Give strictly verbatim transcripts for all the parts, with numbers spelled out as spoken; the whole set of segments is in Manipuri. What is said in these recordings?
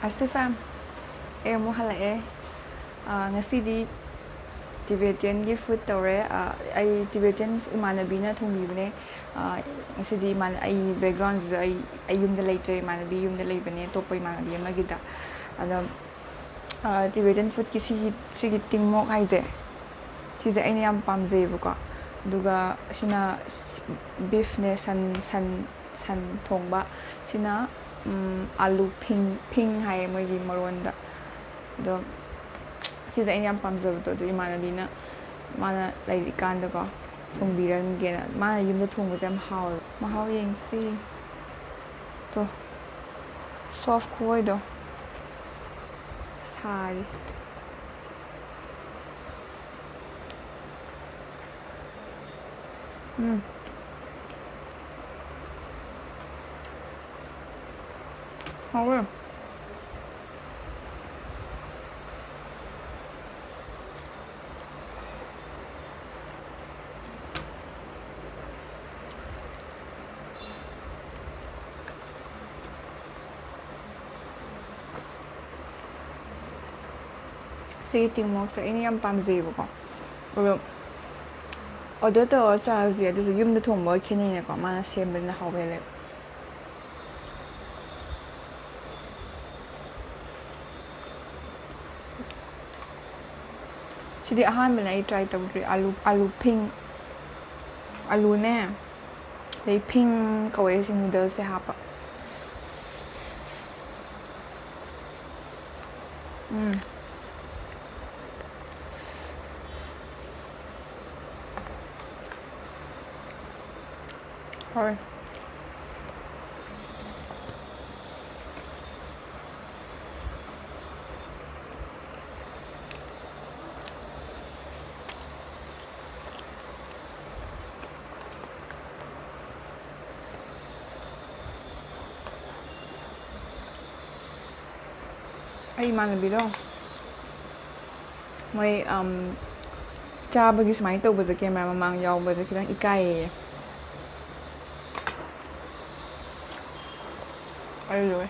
ꯑꯁꯤꯐ ꯃꯦꯝ, ꯑꯩ ꯑꯃꯨꯛ ꯍꯜꯂꯛꯑꯦ꯫ ꯑꯥ, ꯉꯁꯤꯗꯤ ꯇꯤꯕꯦꯇꯤꯌꯟꯒꯤ ꯐꯨꯗ ꯇꯧꯔꯦ꯫ ꯑꯥ, ꯑꯩ ꯇꯤꯕꯦꯇꯤꯌꯟ ꯏꯃꯥꯟꯅꯕꯤꯅ ꯊꯣꯡꯕꯤꯕꯅꯦ꯫ ꯑꯥ, ꯉꯁꯤꯗꯤ ꯏꯃꯥꯟ-, ꯑꯩ ꯕꯦꯛꯒ꯭ꯔꯥꯎꯟꯁꯤꯗ ꯑꯩ, ꯑꯩ ꯌꯨꯝꯗ ꯂꯩꯇ꯭ꯔꯦ, ꯏꯃꯥꯟꯅꯕꯤ ꯌꯨꯝꯗ ꯂꯩꯕꯅꯦ, ꯑꯇꯣꯞꯄ ꯏꯃꯥꯟꯅꯕꯤ ꯑꯃꯒꯤꯗ꯫ ꯑꯗꯣ, ꯑꯥ, ꯇꯤꯕꯦꯇꯤꯌꯟ ꯐꯨꯗꯀꯤ ꯁꯤꯒꯤ, ꯁꯤꯒꯤ ꯇꯤꯡꯃꯣꯛ ꯍꯥꯏꯁꯦ, ꯁꯤꯁꯦ ꯑꯩꯅ ꯌꯥꯝ ꯄꯥꯝꯖꯩꯌꯦꯕꯀꯣ꯫ ꯑꯗꯨꯒ ꯁꯤꯅ ꯕꯤꯐꯅꯦ, ꯁꯟ, ꯁꯟ, ꯁꯟ ꯊꯣꯡꯕ꯫ ꯁꯤꯅ, ꯎꯝ, ꯑꯥꯂꯨ ꯐꯤꯡ, ꯐꯤꯡ ꯍꯥꯏꯌꯦ ꯃꯣꯏꯒꯤ ꯃꯔꯣꯟꯗ꯫ ꯑꯗꯣ ꯁꯤꯁꯦ ꯑꯩꯅ ꯌꯥꯝ ꯄꯥꯝꯖꯕꯗꯣ, ꯑꯗꯨ ꯏꯃꯥꯟꯅꯕꯤꯅ ꯃꯥꯅ ꯂꯩꯔꯤꯀꯥꯟꯗꯀꯣ ꯊꯣꯡꯕꯤꯔꯝꯒꯦꯅ꯫ ꯃꯥꯅ ꯌꯨꯝꯗ ꯊꯣꯡꯕꯁꯦ ꯌꯥꯝ ꯍꯥꯎꯋꯦ꯫ ꯃꯍꯥꯎ ꯌꯦꯡꯁꯤ꯫ ꯇꯣ, ꯁꯣꯐ ꯈꯨꯑꯣꯏꯗꯣ ꯁꯥꯔꯤ꯫ ꯎꯝ꯫ ꯍꯥꯎꯋꯦ꯫ ꯁꯤꯒꯤ ꯇꯤꯡꯃꯣꯛꯁꯦ ꯑꯩꯅ ꯌꯥꯝ ꯄꯥꯝꯖꯩꯌꯦꯕꯀꯣ꯫ ꯑꯗꯣ ꯑꯣꯔꯗꯔ ꯇꯧꯔꯒ ꯆꯥꯔꯁꯦ, ꯑꯗꯨꯁꯨ ꯌꯨꯝꯗ ꯊꯣꯡꯕꯒ ꯈꯦꯠꯅꯩꯅꯀꯣ, ꯃꯥꯅ ꯁꯦꯝꯕꯅꯤꯅ ꯍꯥꯎꯕ ꯍꯦꯜꯂꯦ꯫ ꯁꯤꯗꯤ ꯑꯍꯥꯟꯕꯅꯦ ꯑꯩ ꯇ꯭ꯔꯥꯏ ꯇꯧꯗ꯭ꯔꯤ꯫ ꯑꯥꯂꯨ, ꯑꯥꯂꯨ ꯐꯤꯡ, ꯑꯥꯂꯨꯅꯦ, ꯑꯗꯩ ꯐꯤꯡ ꯀꯧꯋꯦ ꯁꯤ ꯅꯨꯗꯜꯁꯁꯦ ꯍꯥꯞꯄ꯫ ꯎꯝ꯫ ꯍꯣꯏ꯫ ꯑꯩ ꯏꯃꯥꯟꯅꯕꯤꯗꯣ ꯃꯣꯏ, ꯑꯝ, ꯆꯥꯕꯒꯤ ꯁꯨꯃꯥꯏꯅ ꯇꯧꯕꯁꯦ ꯀꯦꯃꯦꯔꯥ ꯃꯃꯥꯡ ꯌꯥꯎꯕꯁꯦ ꯈꯤꯇꯪ ꯏꯀꯥꯏꯌꯦ꯫ ꯑꯗꯨꯗꯨꯒꯤ꯫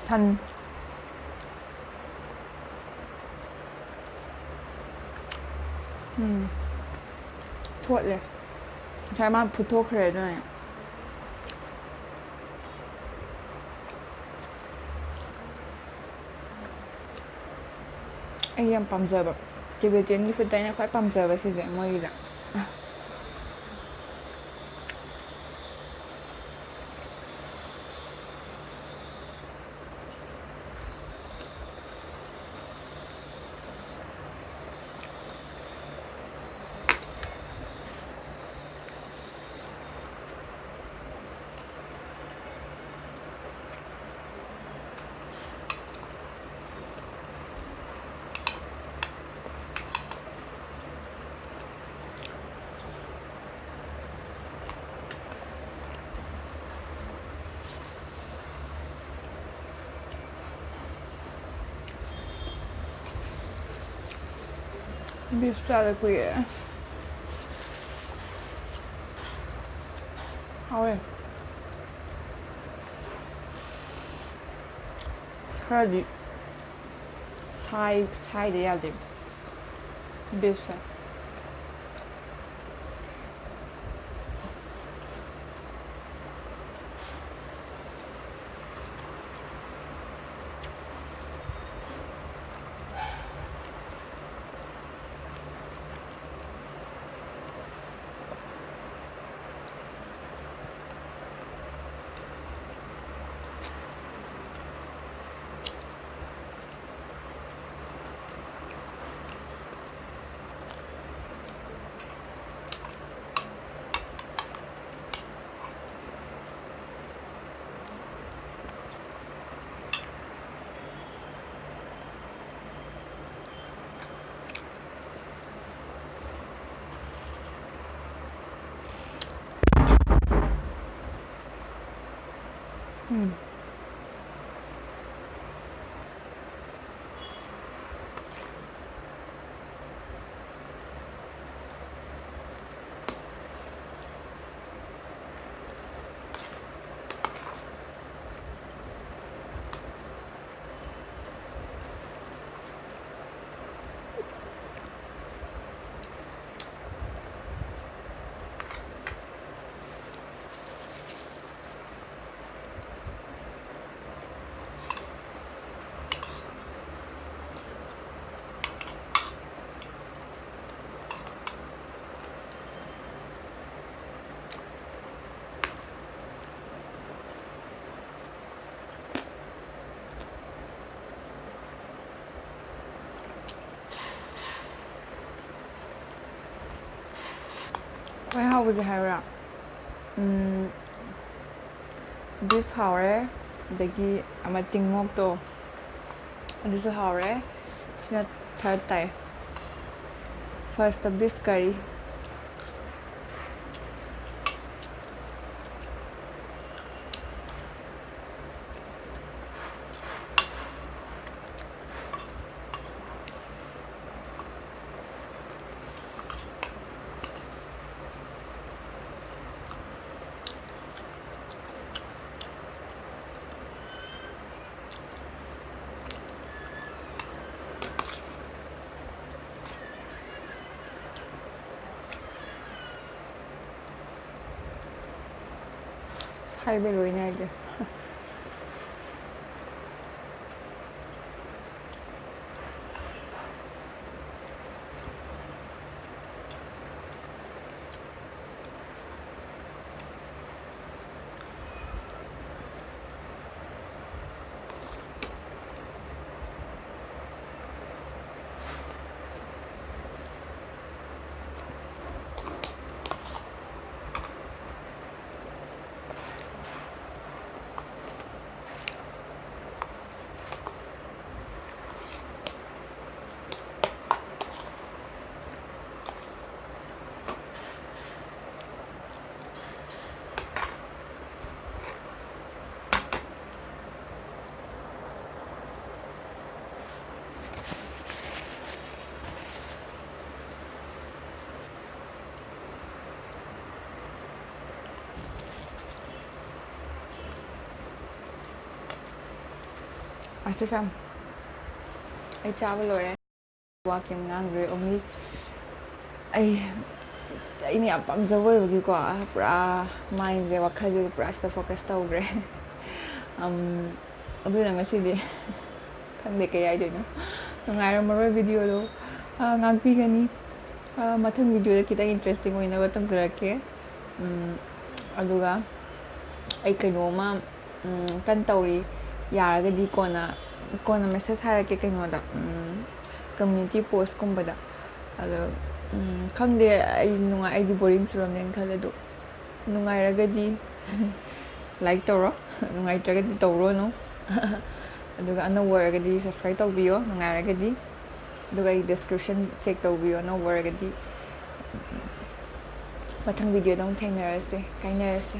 ꯊꯟ꯫ ꯎꯝ꯫ ꯊꯣꯠꯂꯦ꯫ ꯉꯁꯥꯏ ꯃꯥ ꯐꯨꯠꯇꯣꯛꯈ꯭ꯔꯦ ꯑꯗꯨꯅꯅꯦ꯫ ꯑꯩ ꯌꯥꯝ ꯄꯥꯝꯖꯕ Tibetan food ꯇ ꯑꯩꯅ ꯈ꯭ꯋꯥꯏ ꯄꯥꯝꯖꯕ ꯁꯤꯁꯦ ꯃꯣꯏꯒꯤꯗ꯫ Beef ꯆꯥꯗ ꯀꯨꯏꯔꯦ꯫ ꯍꯥꯎꯋꯦ꯫ ꯈꯔꯗꯤ ꯁꯥꯏ-, ꯁꯥꯏꯗ ꯌꯥꯗꯦ꯫ Beef ꯁꯦ꯫ ꯍꯥꯎꯕꯁꯦ ꯍꯥꯏꯔꯨꯔꯥ? ꯎꯝ, ꯕꯤꯐ ꯍꯥꯎꯔꯦ, ꯑꯗꯒꯤ ꯑꯃ ꯇꯤꯡꯃꯣꯛꯇꯣ, ꯑꯗꯨꯁꯨ ꯍꯥꯎꯔꯦ꯫ ꯁꯤꯅ ꯊꯥꯔꯠ ꯇꯥꯏ꯫ ꯐꯥꯔꯁꯇ ꯕꯤꯐ ꯀꯔꯤ꯫ ꯍꯥꯏꯕ ꯂꯣꯏ ꯅꯥꯏꯗꯦ꯫ ꯑꯁꯤꯐ, ꯑꯩ ꯆꯥꯕ ꯂꯣꯏꯔꯦ꯫ ꯋꯥ ꯀꯩꯝ ꯉꯥꯡꯗ꯭ꯔꯦ꯫ Only ꯑꯩ, ꯑꯩꯅ ꯌꯥꯝ ꯄꯥꯝꯖꯕ ꯑꯣꯏꯕꯒꯤꯀꯣ, ꯄꯨꯔꯥ ꯃꯥꯏꯟꯁꯦ, ꯋꯥꯈꯜꯁꯦ ꯄꯨꯔꯥ ꯁꯤꯗ ꯐꯣꯀꯁ ꯇꯧꯈ꯭ꯔꯦ꯫ ꯑꯝ, ꯑꯗꯨꯅ ꯉꯁꯤꯗꯤ ꯈꯪꯗꯦ ꯀꯩ ꯍꯥꯏꯗꯣꯏꯅꯣ, ꯅꯨꯡꯉꯥꯏꯔꯝꯃꯔꯣꯏ ꯚꯤꯗꯤꯑꯣꯗꯣ꯫ ꯑ, ꯉꯥꯛꯄꯤꯒꯅꯤ꯫ ꯑ, ꯃꯊꯪ ꯚꯤꯗꯤꯑꯣꯗ ꯈꯤꯇꯪ ꯏꯟꯇꯔꯦꯁꯇꯤꯡ ꯑꯣꯏꯅꯕ ꯇꯧꯖꯔꯛꯀꯦ꯫ ꯎꯝ, ꯑꯗꯨꯒ ꯑꯩ ꯀꯩꯅꯣꯝꯃ, ꯎꯝ, ꯀꯟꯅ ꯇꯧꯔꯤ꯫ ꯌꯥꯔꯒꯗꯤ ꯀꯣꯟꯅ, ꯀꯣꯟꯅ ꯃꯦꯁꯦꯖ ꯍꯥꯏꯔꯛꯀꯦ ꯀꯩꯅꯣꯗ, ꯎꯝ, ꯀꯝꯃ꯭ꯌꯨꯅꯤꯇꯤ ꯄꯣꯁꯀꯨꯝꯕꯗ꯫ ꯑꯗꯣ ꯎꯝ, ꯈꯪꯗꯦ, ꯑꯩ ꯅꯨꯡꯉꯥꯏ, ꯑꯩꯗꯤ ꯕꯣꯔꯤꯡ ꯆꯨꯔꯝꯅꯦꯅ ꯈꯜꯂꯦ꯫ ꯑꯗꯣ ꯅꯨꯡꯉꯥꯏꯔꯒꯗꯤ ꯂꯥꯏꯛ ꯇꯧꯔꯣ, ꯅꯨꯡꯉꯥꯏꯇ꯭ꯔꯒꯗꯤ ꯇꯧꯔꯣꯅꯨ꯫ ꯑꯗꯨꯒ ꯑꯅꯧꯕ ꯑꯣꯏꯔꯒꯗꯤ ꯁꯕꯁꯀ꯭ꯔꯥꯏꯕ ꯇꯧꯕꯤꯌꯣ, ꯅꯨꯡꯉꯥꯏꯔꯒꯗꯤ꯫ ꯑꯗꯨꯒ ꯑꯩ ꯗꯤꯁꯀ꯭ꯔꯤꯞꯁꯟ ꯆꯦꯛ ꯇꯧꯕꯤꯌꯣ, ꯑꯅꯧꯕ ꯑꯣꯏꯔꯒꯗꯤ꯫ ꯃꯊꯪ ꯚꯤꯗꯤꯑꯣꯗ ꯑꯃꯨꯛ ꯊꯦꯡꯅꯔꯁꯦ, ꯀꯥꯏꯅꯔꯁꯦ꯫